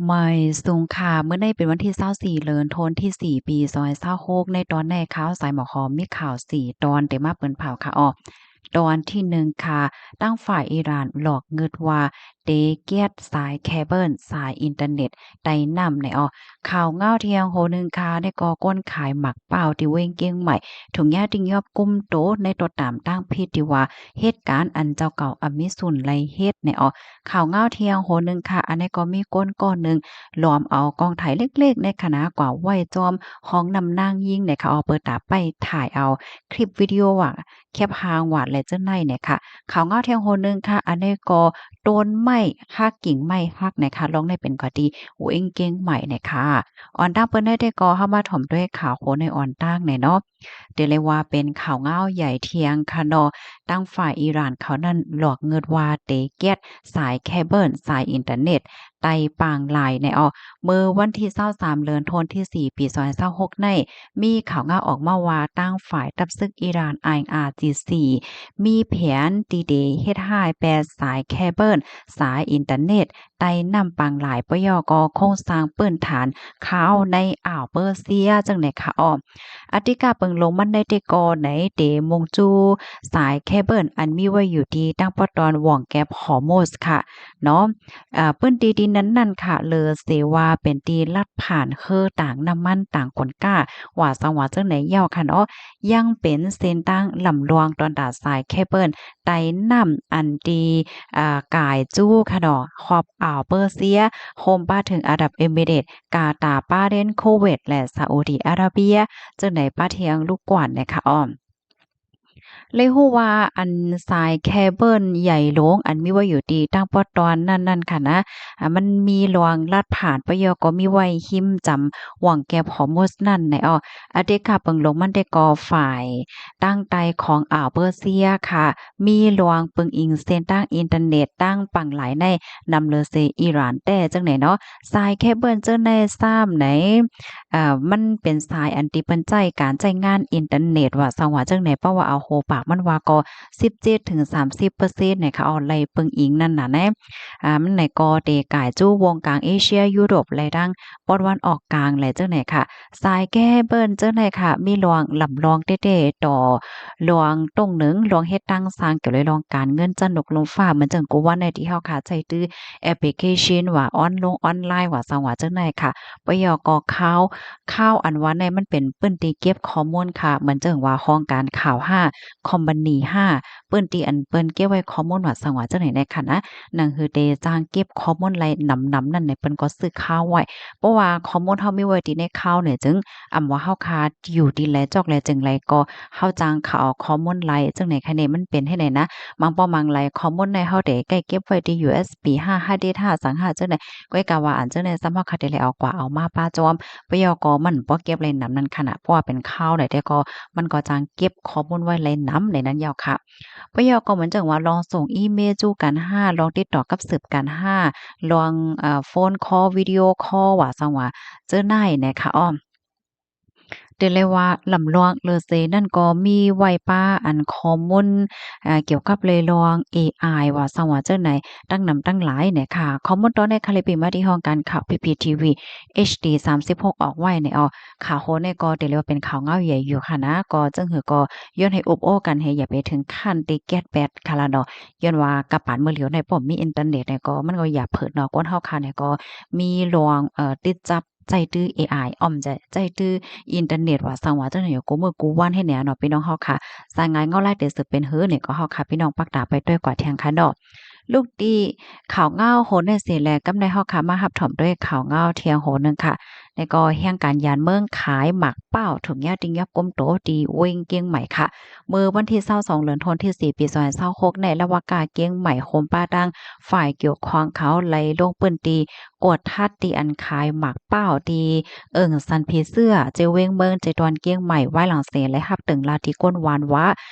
ໄໝ່ສູງຄ່ະ ມື້ນີ້ເປັນວັນທີຊາວສີ່ ເດືອນທັນວາ ປີສອງພັນຊາວຫົກ ໃນຕອນນີ້ຂ່າວສາຍໝອກຫອມມີຂ່າວສີ່ຕອນ ເດມາເປີນເຜົາຄ່ະເນາະ. ຕອນທີໜຶ່ງຄ່ະ ທາງຝ່າຍອີຣານຫຼອກງຶດວ່າ ເຕະແກັດສາຍເຄເບິນ ສາຍອິນເຕີເນັດໃຕ້ນ້ຳແນ່ເນາະ. ຂ່າວເງົາທ່ຽງໂຮໜຶ່ງຄ່ະ ໄດ້ກໍຄົນຂາຍໝາກພ້າວທີ່ເວັງກຽງໃໝ່ ຖືກຍາດຕິງຍອບກຸມໂຕ ໃນໂຕຕາມທາງຜິດທີ່ວ່າ ເຮັດການອັນເຈົ້າເກົ່າອຳມີສ່ວນໄດ້ເຮັດແນ່ເນາະ. ຂ່າວເງົາທ່ຽງໂຮໜຶ່ງຄ່ະ ອັນນີ້ກໍມີຄົນກ້ອນໜຶ່ງລວມເອົາກ້ອງຖ່າຍເລັກໆ ໃນຂະນະກວ່າໄວ້ຈອມຫ້ອງນ້ຳນາງຍິງແນ່ຄ່ະ ເອົາເປີດຕາໄປຖ່າຍເອົາຄລິບວິດີໂອວ່າ ແຄບຮ່າງຫວາດ ແລະ ເຈົ້າໃນແນ່ຄ່ະ. ຂ່າວເງົາແທ່ງໂຮໜຶ່ງຄ່ະ ອັນນີ້ກໍຕົ້ນໄມ້ຫັກ ກິ່ງໄມ້ຫັກແນ່ຄ່ະ ລອງໄດ້ເປັນກະດີເວັງກຽງໃໝ່ແນ່ຄ່ະ. ອ່ອນຕັ້ງເປີດໃນແຕ່ກໍເຮົາມາຖົມດ້ວຍຂ່າວໂຄໃນອ່ອນຕັ້ງແນ່ເນາະ. ເດເລວ່າເປັນຂ່າວເງົາໃຫຍ່ທ່ຽງຄ່ະເນາະ. ທາງຝ່າຍອີຣານເຂົານັ້ນຫຼອກງຶດວ່າ ເຕະແກັດສາຍເຄເບິນ ສາຍອິນເຕີເນັດ ໃຕ້ປາງລາຍແນ່ເນາະ. ເມື່ອວັນທີຊາວສາມ ເດືອນທັນວາ ປີສອງພັນຊາວຫົກນີ້ ມີຂ່າວເງົາອອກມາວ່າ ທາງຝ່າຍທັບເສິກອີຣານ ໄອອາຈີຊີ ມີແຜນທີ່ເດເຮັດຮ້າຍແປດສາຍເຄເບິນ ສາຍອິນເຕີເນັດ ໃຕ້ນ້ຳປາງລາຍ ປະຍອກກໍໂຄງສ້າງພື້ນຖານຂ່າວໃນອ່າວເປີເຊຍ ຈັ່ງໃດຄ່ະອ້ອມ. ອາຕິກາເບິ່ງລົງມັນໄດ້ແຕ່ກໍໃນເດມຸງຈູສາຍເຄເບິນ ອັນມີໄວ້ຢູ່ທີ່ທາງປອດຕອນຫວ່ອງແກັບຮໍມຸດຄ່ະເນາະ. ເອີ ພື້ນທີ່ທີ່ນັ້ນນັ້ນຄ່ະ ເລີເຊວ່າເປັນທີ່ລັດຜ່ານເຄືອຕາງນ້ຳມັນ ຕາງຂົນຄ້າ ວ່າສັງວ່າຈັ່ງໃດເຈົ້າຄ່ະເນາະ. ຍັງເປັນເສັ້ນທາງລຳລວງຕອນຕາສາຍເຄເບິນໃຕ້ນ້ຳ ອັນທີ່ ເອີ ກາຍຈູຄ່ະເນາະ ຂອບອ່າວເປີເຊຍ ໂຮມປະເຖິງອາຣັບເອມິເຣດ ກາຕາ ບາເຣນ ໂຄເວດ ແລະ ຊາອຸດີອາຣາເບຍ ຈຶ່ງໄດ້ປະທຽງລູກກວານແນ່ຄ່ະອ້ອມ. ເລີຍຮູ້ວ່າອັນສາຍເຄເບິນໃຫຍ່ຫຼວງ ອັນມີໄວ້ຢູ່ທີ່ທາງປອດຕອນນັ້ນນັ້ນຄ່ະນະ ອາ ມັນມີລວງລັດຜ່ານ ປະຍອກກໍມີໄວ້ຮິມຈຳຫວ່ອງແກັບຮໍມຸດນັ້ນແນ່ອອ. ອາຕິກາເບິ່ງລົງມັນໄດ້ກໍຝ່າຍ ທາງໃຕ້ຂອງອ່າວເປີເຊຍຄ່ະ ມີລວງເບິ່ງອີງເສັ້ນທາງອິນເຕີເນັດທາງຝັ່ງລາຍໃນ ນຳເລີເຊອີຣານແຕ່ຈັ່ງໃດເນາະ. ສາຍເຄເບິນເຈົ້າໃນຊ້ຳໃນ ເອີ ມັນເປັນສາຍອັນທີ່ເພິ່ນໃຊ້ການໃຊ້ງານອິນເຕີເນັດ ວ່າສັງວ່າຈັ່ງໃດ ເພາະວ່າເອົາໂຮປາກມັນວ່າກໍສິບເຈັດເຖິງສາມສິບເປີເຊັນ ໃນເຂົາເອົາໄລ່ເບິ່ງອີງນັ້ນນະ ອາ ມັນໃນກໍເຕກາຍຈູວົງກາງເອເຊຍ ຢູໂຣບ ແລະ ທາງປອດຕາເວັນອອກກາງ ແລະ ຈັ່ງໃດຄ່ະ. ສາຍເຄເບິນເຈົ້າໃນຄ່ະ ມີລວງລຳລອງແທ້ໆ ຕໍ່ລວງຕົງໜຶ່ງ ລວງເຮັດຕັ້ງສ້າງກ່ຽວກັບເລື່ອງການເງິນ ຈະນົກລົມຟ້າ ເໝືອນຈັ່ງກູວັນໃນທີ່ເຮົາຄ່ະໃຊ້ຕື້ແອັບພລິເຄຊັນ ວ່າອອນລົງອອນລາຍ ວ່າສັງວ່າຈັ່ງໃດຄ່ະ. ປະຍອກກໍຂ່າວ ຂ່າວອັນວ່າໃນມັນເປັນພື້ນທີ່ເກັບຂໍ້ມູນຄ່ະ ເໝືອນຈັ່ງວ່າຫ້ອງການຂ່າວຫ້າ ຄອມພານີຫ້າ ພື້ນທີ່ອັນເພິ່ນເກັບໄວ້ຂໍ້ມູນ ວ່າສັງວ່າຈັ່ງໃດໃນຂະນະ ໜັງສືເຕຈ້າງເກັບຂໍ້ມູນໄດ້ນຳໆ ນັ້ນໃນເພິ່ນກໍສືບຂ່າວໄວ້ ເພາະວ່າຂໍ້ມູນເຮົາມີໄວ້ທີ່ໃນຂ່າວນີ້ ຈຶ່ງອຳວ່າເຮົາຄ່ະຢູ່ທີ່ໃດຈອກໃດຈັ່ງໃດ ກໍເຮົາຈ້າງເຂົາເອົາຂໍ້ມູນໄດ້ ຈັ່ງໃດຄ່ະນີ້ ມັນເປັນເຮັດໃດນະ ບາງປ້ອມບາງໄລ ຂໍ້ມູນໃນເຮົາເດໃກ້ເກັບໄວ້ທີ່ຢູເອັສບີຫ້າ ຮາດດິສຫ້າ ສັງຫ້າ ຈັ່ງໃດ ກໍກະວ່າອັນຈັ່ງໃດ ຊ້ຳເຮົາຄ່ະເດເລີຍເອົາກວ່າເອົາມາປະຈອມ ປະຍອກກໍມັນບໍ່ເກັບໄດ້ນຳນັ້ນຂະນະ ເພາະວ່າເປັນຂ່າວໃດ ແຕ່ກໍມັນກໍຈ້າງເກັບຂໍ້ມູນໄວ້ໄດ້ນຳໃນນັ້ນເຈົ້າຄ່ະ. ປະໂຫຍດກໍເໝືອນຈັ່ງວ່າລອງສົ່ງອີເມລສູ່ກັນຫາ ລອງຕິດຕໍ່ກັບສືບກັນຫາ ລອງ ເອີ ໂຟນຄໍ ວິດີໂອຄໍ ວ່າຊັ້ນວ່າ ເຈີໜ້າຍແນ່ຄ່ະອ້ອມ. ເດເລວ່າລຳລວງເລີເຊນັ້ນກໍມີໄວ້ປະອັນຂໍ້ມູນ ເອີ ກ່ຽວກັບເລື່ອງລອງເອໄອ ວ່າຊັ້ນວ່າເຈີໜ້າຍ ຕັ້ງນຳຕັ້ງຫຼາຍແນ່ຄ່ະ. ຂໍ້ມູນຕອນນີ້ຄ່ະ ໄດ້ປິດມາທີ່ຫ້ອງການຂ່າວ ພີພີທີວີ ເອັດດີສາມສິບຫົກ ອອກໄວ້ແນ່ອອ. ຂ່າວໂຄນີ້ກໍເດເລວ່າເປັນຂ່າວເງົາໃຫຍ່ຢູ່ຄ່ະນະ ກໍຈັ່ງຄືກໍ ຍ້ອນໃຫ້ອຸບໂອ້ກັນໃຫ້ຢ່າໄປເຖິງຂັ້ນທີ່ແກັດແປດຄ່ະລະເນາະ ຍ້ອນວ່າກັບປານມື້ຫຼຽວໃນບໍ່ມີອິນເຕີເນັດໃນກໍ ມັນກໍຢາກເຜີດເນາະ ຄົນເຮົາຄ່ະໃນກໍມີລວງ ເອີ ຕິດຈັບໃຊ້ຕື້ເອໄອ ອອມຈະໃຊ້ຕື້ອິນເຕີເນັດ ວ່າຊັ້ນວ່າເຈົ້າໃນຢູ່ກູມື້ກູວັນໃຫ້ແນ່ເນາະ ພີ່ນ້ອງເຮົາຄ່ະ. ສາຍງານເງົາລາຍເຕະສືບເປັນເຮີນີ້ກໍເຮົາຄ່ະ ພີ່ນ້ອງປັກຕາໄປດ້ວຍກວ່າທ່ຽງຄ່ະເນາະ. ລູກຕິ ຂ່າວເງົາໂຫນໃນເສແລ ກັບໃນເຮົາຄ່ະ ມາຮັບຖອມດ້ວຍຂ່າວເງົາທ່ຽງໂຫນໜຶ່ງຄ່ະ. ໃນກໍແຮງການຢານເມືອງຂາຍໝາກພ້າວ ຖືກຍາດຕິງຍອບກຸມໂຕທີ່ເວັງກຽງໃໝ່ຄ່ະ. ເມື່ອວັນທີຊາວສອງ ເດືອນທັນວາ ປີສອງພັນຊາວຫົກ ໃນລະຫວ່າງກາກຽງໃໝ່ ໂຮມປະທາງຝ່າຍກ່ຽວຂ້ອງເຂົາໄດ້ລົງພື້ນທີ່ກວດທັດທີ່ອັນຂາຍໝາກພ້າວທີ່ເອີ່ງສັນຜີເສື້ອ ເຈເວັງເມືອງ ເຈດອນກຽງໃໝ່ ວາຍຫຼັງເສໄດ້ຮັບເຖິງລາດທີ່ກົ້ນວານວ່າ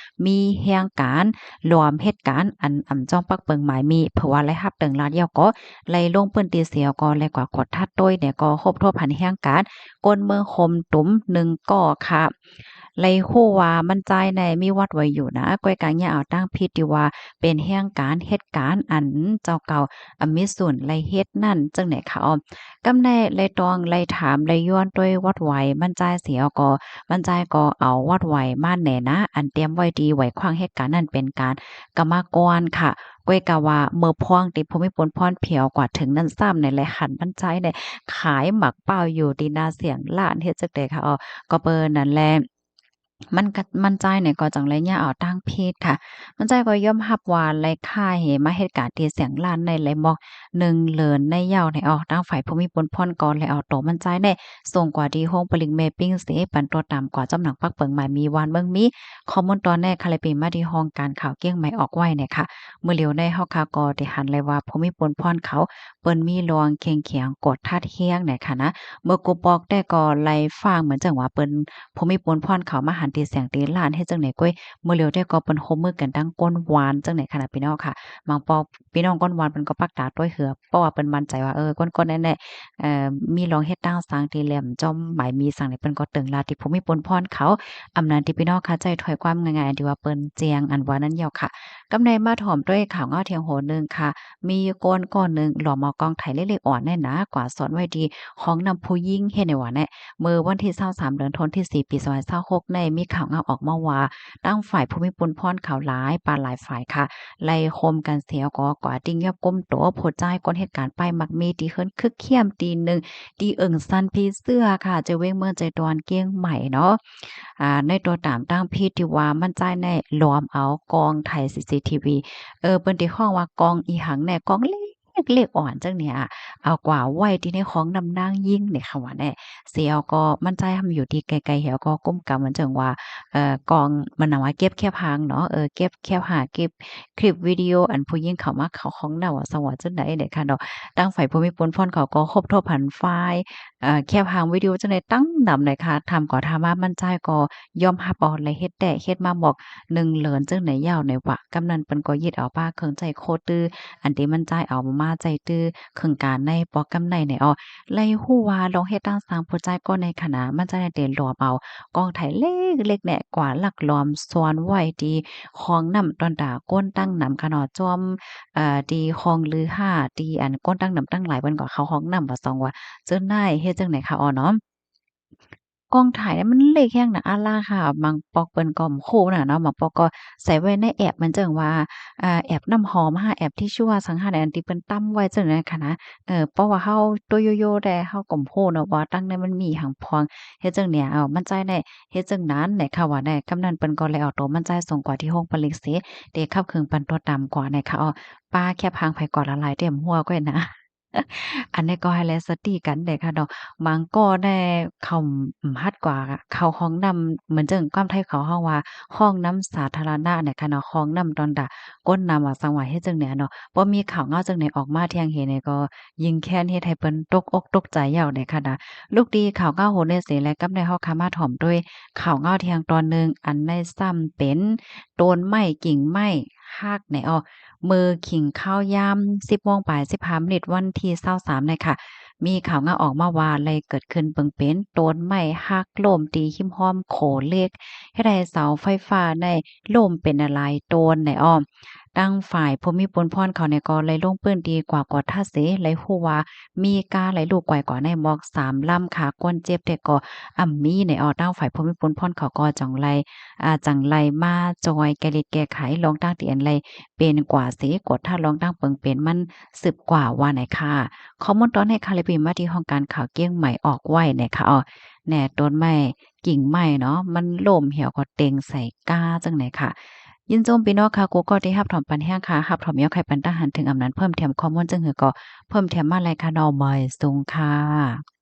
ມີແຮງການລວມເຮັດການອັນອຳຈອງປັກເປິງໝາຍມີ ເພາະວ່າໄດ້ຮັບເຖິງລາດແລ້ວກໍໄດ້ລົງພື້ນທີ່ເສຍກໍໄດ້ກວດກວດທັດໂຕຍ ແລະ ກໍຮົບທວບຫັນແຮງການ ກົ້ນເມືອງໂຮມຕຸມໜຶ່ງກໍຄ່ະ. ແ ໄດ້ຮູ້ວ່າມັນຈາຍໃນມີວັດໄວ້ຢູ່ນະ, ກ້ອຍກະຍາເອົາຕາງຜິດທີ່ວ່າເປັນແຮງການເຮັດການອັນເຈົ້າເກົ່າອຳມີສ່ວນໄດ້ເຮັດນັ້ນ ຈັ່ງໃດຂະອອມ. ກຳແນໄດ້ຕ້ອງໄດ້ຖາມໄດ້ຍ້ອນໂດຍວັດໄວ້ມັນຈາຍເສຍກໍ ມັນຈາຍກໍເອົາວັດໄວ້ມາແນນະ ອັນຕຽມໄວ້ທີ່ໄວ້ຂວາງເຮັດການນັ້ນເປັນການກຳມະກອນຂະ. ກ້ອຍກະວ່າເມື່ອພວງທີ່ຜູ້ມີປຸນພອນຜຽວກວ່າເຖິງນັ້ນຊ້ຳໃນແລະ ຫັນມັນຈາຍໄດ້ຂາຍໝາກເປົ້າຢູ່ທີ່ໜ້າສຽງລ້ານ ເຮັດຈັ່ງໃດຂະອອມ. ກໍເປີນັ້ນແລະ ມັນກະ ມັນຈາຍນີ້ກໍຈັ່ງໄດ້ຍາເອົາຕາງຜິດຂະ. ມັນຈາຍກໍຍອມຮັບວ່າໄດ້ຂ້າເຫມາເຮັດການທີ່ສຽງລ້ານໃນໄດ້ໝອກໜຶ່ງເລີນໃນເຍົາໃນອອກ. ທາງຝ່າຍຜູ້ມີປຸນພອນກໍໄດ້ເອົາໂຕມັນຈາຍນີ້ສົ່ງກວ່າທີ່ໂຮງຜະລິດແມ່ປິງເສ ປັນຕົວຕາມກວ່າຈຳໜັງປັກເປິງໝາຍມີວານເມືອງມີ. ຂໍ້ມູນຕອນແນຂະໄດ້ເປັນມາທີ່ຫ້ອງການຂ່າວກຽງໃໝ່ອອກໄວ້ນະຄະ. ມື້ຫຼຽວໃນເຮົາຄະກໍໄດ້ຫັນໄດ້ວ່າຜູ້ມີປຸນພອນເຂົາ ເພິ່ນມີລວງເຄັ່ງຂຽງກວດທັດແຮງໃນຂະນະ ເມື່ອກູປອກແຕ່ກໍໄດ້ຟັງເໝືອນຈັ່ງວ່າເພິ່ນ ຜູ້ມີປຸນພອນເຂົາມາຫັນທີ່ສຽງທີ່ລ້ານເຮັດຈັ່ງໃດກ້ວຍ ເມື່ອຫຼຽວແຕ່ກໍເພິ່ນຮ່ວມມືກັນທັງກົ້ນວານຈັ່ງໃດຂະນະ ພີ່ນ້ອງຂະ. ບາງປອກ ພີ່ນ້ອງກ້ນວານເພິ່ນກໍປັກຕາຕ້ວຍເຫືອ ເພາະວ່າເພິ່ນໝັ້ນໃຈວ່າ ເອີ ກ້ນໆແນ່ໆ ເອີ ມີລວງເຮັດຕັ້ງສັງທີ່ແຫຼມຈ້ອມໝາຍມີສັງນີ້ ເພິ່ນກໍເຕີງລາດທີ່ຜູ້ມີປຸນພອນເຂົາ. ອຳນັ້ນທີ່ພີ່ນ້ອງຂະໃຈຖ້ອຍຄວາມງ່າຍໆ ອັນທີ່ວ່າເພິ່ນແຈ້ງອັນວ່ານັ້ນເຍົາຂະ. ກຳໃນມາຖອມດ້ວຍຂ່າວເງົາທຽງໂຫໜຶ່ງຂະ ມີຄົນກ້ອນໜຶ່ງຫຼວມເອົາກ້ອງຖ່າຍເລັກໆອ່ອນແນ່ນາ ກວາດຊ່ອນໄວ້ທີ່ຫ້ອງນ້ຳຜູ້ຍິງເຮັດໃນວ່າແນ່. ເມື່ອວັນທີຊາວສາມ ເດືອນທັນວາ ປີສອງພັນຊາວຫົກ ໃນມີຂ່າວເງົາອອກມາວ່າ ທາງຝ່າຍຜູ້ມີປຸນພອນເຂົາຫຼາຍປາຫຼາຍຝ່າຍຂະ ໄດ້ໂຮມກັນເສຍກໍກວາດຕິງຍອບກຸມໂຕຜູ້ຊາຍຄົນເຮັດການປ້າຍໝາກມີທີ່ເຮືອນຄຶກຄຽມທີ່ໜຶ່ງ ທີ່ເອີ່ງຊັນຜີເສືອຂະ ຈະເວັງເມືອງໃຈຕອນກຽງໃໝ່ເນາະ. ອາ ໃນຕົວຕາມຕັ້ງເພຈທີ່ວ່າມັນຈາຍໃນຫຼວມເອົາກ້ອງຖ່າຍ ຊີຊີທີວີ ເອີ ເພິ່ນທີ່ຮ້ອງວ່າກ້ອງອີ່ຫຍັງແນ່ ກ້ອງເລັກໆອ່ອນຈັ່ງນີ້ ອາ ເອົາກວາໄວ້ທີ່ໃນຫ້ອງນ້ຳນາງຍິງນີ້ ຄຳວ່າແນ່ ເສຍກໍມັນຈາຍຫັ້ນຢູ່ທີ່ໄກໆ ເຮົາກໍກຸມກຳມັນຈັ່ງວ່າ ເອີ ກ້ອງມັນນຳວ່າເກັບແຄບຫາງເນາະ ເອີ ເກັບແຄບຫາງ ເກັບ ຄລິບວິດີໂອອັນຜູ້ຍິງເຂົ້າມາເຂົ້າຫ້ອງນ້ຳວ່າຊັ້ນວ່າຈັ່ງໃດເດ້ຂະເນາະ. ທາງຝ່າຍຜູ້ມີປຸນພອນເຂົາກໍຮົບທົບຫັນໄຟລ໌ ເອີ ແຄບຫາງວິດີໂອຈັ່ງໃດຕັ້ງນຳເດ້ຂະ. ຖາມກໍຖາມມາ ມັນຈາຍກໍຍອມຮັບເອົາ ແລະ ເຮັດແຕ່ເຮັດມາໝອກໜຶ່ງເລີນຈັ່ງໃດເຍົາໃນວ່າ. ກຳນັ້ນເພິ່ນກໍຍຶດເອົາປາເຄື່ອງໃຊ້ໂຄຕື້ ອັນທີ່ມັນຈາຍເອົາມາໃຊ້ຕື້ເຄື່ອງການໃນປອກກຳໄນໃນອອກ. ໄດ້ຮູ້ວ່າລອງເຮັດຕັ້ງສັງຜູ້ຊາຍກໍໃນຂະນະ ມັນຈາຍໄດ້ຫຼວມເອົາ ກ້ອງຖ່າຍເລັກໆແນ່ ກວາດລັກລອມຊ່ອນໄວ້ທີ່ຫ້ອງນ້ຳ ຕອນຕາກົ້ນຕັ້ງນຳຂະເນາະ ຈອມ ເອີ ທີ່ຫ້ອງລືຫ້າ ທີ່ອັນກົ້ນຕັ້ງນຳຕັ້ງຫຼາຍເພິ່ນກໍເຂົ້າຫ້ອງນ້ຳວ່າຊັ້ນວ່າ ເຈົ້ານາຍເຮັດຈັ່ງໃດຂະອອເນາະ. ກ້ອງຖ່າຍມັນເລັກແຮງນະ ອາລາຄະ ບາງປອກເພິ່ນກໍບໍ່ຮູ້ນະເນາະ ບາງປອກກໍໃສ່ໄວ້ໃນແອບ ມັນຈັ່ງວ່າ ອາ ແອບນ້ຳຫອມຫາ ແອບທິຊູຫາ ສັງຫາ ອັນທີ່ເພິ່ນຕຳໄວ້ຈັ່ງໃດຂະນະ. ເອີ ເພາະວ່າເຮົາຕົວໂຢໆແດ່ ເຮົາກໍບໍ່ຮູ້ເນາະວ່າຕັ້ງໃນມັນມີຫຍັງພອງ ເຮັດຈັ່ງເນີ້ຍ ເອົາ ມັນໃຊ້ໄດ້ ເຮັດຈັ່ງນັ້ນແຫຼະ ເຂົາວ່າແນ່. ກຳນັ້ນເພິ່ນກໍເລີຍເອົາໂຕມັນໃຊ້ສົ່ງກວ່າທີ່ໂຮງຜະລິດເສ ເດຂັບເຄື່ອງປັ່ນຕົວຕາມກວ່າແນ່ ເຂົາເອົາປາແຄບຫາງໃຜກວ່າລະລາຍເຕັມຫົວກ້ອຍນະ. ອັນນີ້ກໍໃຫ້ແລສະຕິກັນແດ່ຂະເນາະ. ບາງກໍແດ່ ເຂົາ ອືມ ຮັດກວ່າເຂົ້າຫ້ອງນ້ຳ ເໝືອນຈັ່ງຄວາມໄທເຂົາຮ້ອງວ່າ ຫ້ອງນ້ຳສາທາລະນະແນ່ຂະເນາະ ຫ້ອງນ້ຳຕອນດາ ກົ້ນນ້ຳວ່າຊັ້ນວ່າ ເຮັດຈັ່ງໃດເນາະ. ພໍມີຂ່າວເງົາຈັ່ງໃດອອກມາທ່ຽງເຫັນນີ້ກໍ ຍິ່ງແຄ້ນເຮັດໃຫ້ເພິ່ນຕົກອົກຕົກໃຈເຍົາໃດຂະນະ. ລຸກດີຂ່າວເງົາໂຫນເດເສ ແລະ ກັບໃນເຮົາຄະມາຖອມດ້ວຍຂ່າວເງົາແທ່ງຕອນໜຶ່ງ ອັນໃນຊ້ຳເປັນໂຕນໄມ້ກິ່ງໄມ້ຫັກໃນອອກ ເມື່ອຄິງຄາວຍາມສິບໂມງປາຍສິບຫ້າມິນິດ ວັນທີຊາວສາມໃນຂະ ມີຂ່າວເງົາອອກມາວ່າໄດ້ເກີດຂຶ້ນເບິ່ງເປັນໂຕນໄມ້ຫັກລົ້ມທີ່ຮິມຮ່ອມໂຂເຫຼັກ ເຮັດໃຫ້ເສົາໄຟຟ້າໃນລົ້ມເປັນຫຼາຍໆໂຕນໃນອອກ. ທາງຝ່າຍຜູ້ມີປຸນພອນເຂົານີ້ກໍໄດ້ລົງພື້ນທີ່ກວາດກວດທາເສ ໄດ້ຮູ້ວ່າມີກາໄດ້ລູກໄກກວ່າໃນໝອກສາມລຳຂະ ຄົນເຈັບແທ້ກໍອຳມີໃນອອກ. ທາງຝ່າຍຜູ້ມີປຸນພອນເຂົາກໍຈັ່ງໄດ້ ອາ ຈັ່ງໄດ້ມາຊ່ອຍແກ້ລິດແກ້ໄຂລອງທາງທີ່ອັນໄດ້ເປັນກວ່າເສ ກວດທາລອງທາງເປີງເປັນມັນສືບກວ່າວ່າໃນຂະ. ຂໍ້ມູນຕອນນີ້ຂະ ໄດ້ເປັນມາທີ່ຫ້ອງການຂ່າວກຽງໃໝ່ອອກໄວ້ໃນຂະ ແນ່ ຕົ້ນໄມ້ ກິ່ງໄມ້ເນາະ ມັນລົ້ມແລ້ວກໍເຕັງໃສ່ກ້າຈັ່ງໃດຂະ. ຍິນຊົມພີ່ນ້ອງຂະ ກູກໍທີ່ຮັບຖອມປັນແຮງຂະ ຮັບຖອມເອົາໄຂປັນຕາຫັນເຖິງອຳນານເພີ່ມແຖມຂໍ້ມູນຈັ່ງໃດກໍເພີ່ມແຖມມາໄດ້ຂະເນາະ. ໝາຍສູງຂະ.